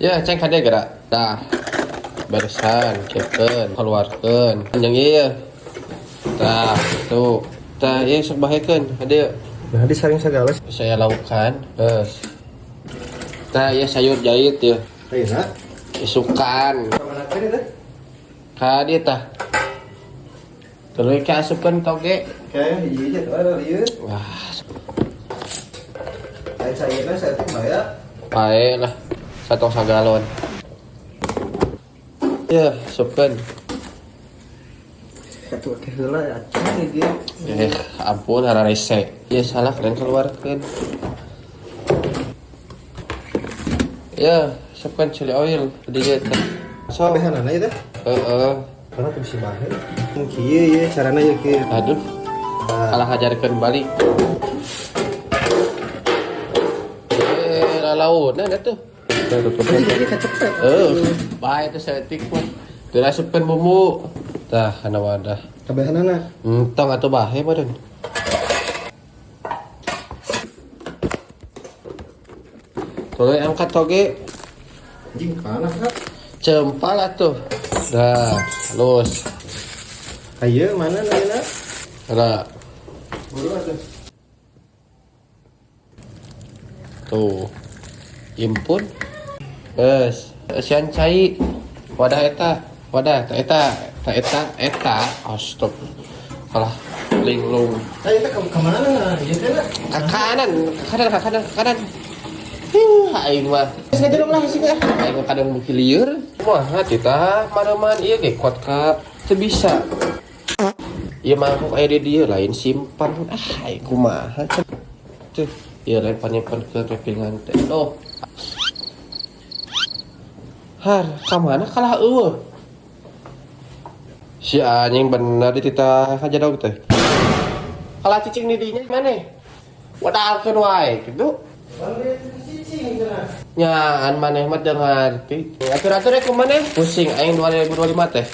Ya, ceng kade gerak. Tah. Beresan, kepen, keluarkeun. Yang ieu. Tah, tuh. Tah, ieu sok bahekeun, kade. Nah, disaring segala. Saya laukan, terus. Tah, ieu sayur jahit ya. Ayeuna. Isukan. Kamana teh teh? Ka dieu tah. Tuluy ka asupkeun toge. Kayak hiji aja tuh ada ieu. Wah, Lain sayurna saeutik bae. Pae lah. Satong sagalon. Ya, asupkeun. Satu ke heula acan ieu. Eh, ampun hararese. Ya salah kalian keluarkeun. Ya, asupkeun chili oil di dieu teh. So, Kabehanana ieu teh. Heeh. Karena tuh bisa bahe. Kieu ieu carana ieu kieu. Aduh, kalah ngajarkeun balik. Eh, lalauna dah tuh. Ini kecepet. Bae teh saeutik mah. Teu asupkeun bumbu. Tah, kana wadah. Kabehanana. Entong atuh bahe meureun. Tuluy angkat toge. Anjing kana kak. Cempal atuh. Dah, halus. Ayo mana ayeuna? Ada. Buru atuh. Tuh. Impun. Geus, sian cai. Wadah eta, wadah eta eta eta eta eta. Astag. Kalah linglung. Ayo teh ke mana? Ieu teh na. Ke kanan, ke kanan, ke kanan, ke kanan. Huh, aing mah. Geus ngajeleng lah sih ah. Aing mah kadang beuki lieur. Wah, tita mareman ieu ge kuat ka teu bisa. Ieu mangkuk aya di dieu lain simpan. Ah, aing kumaha cenah. Tuh, ieu lain panyimpan ke repingan teh. Loh. Har, ka mana kalah eueuh? Si anjing bener di tita kajadog teh. Kalah cicing di dinya maneh. Wadalkeun wae kitu. Nyaan maneh mah teu ngarti. Atur-atur ya kumaneh. Pusing aing 2025 teh.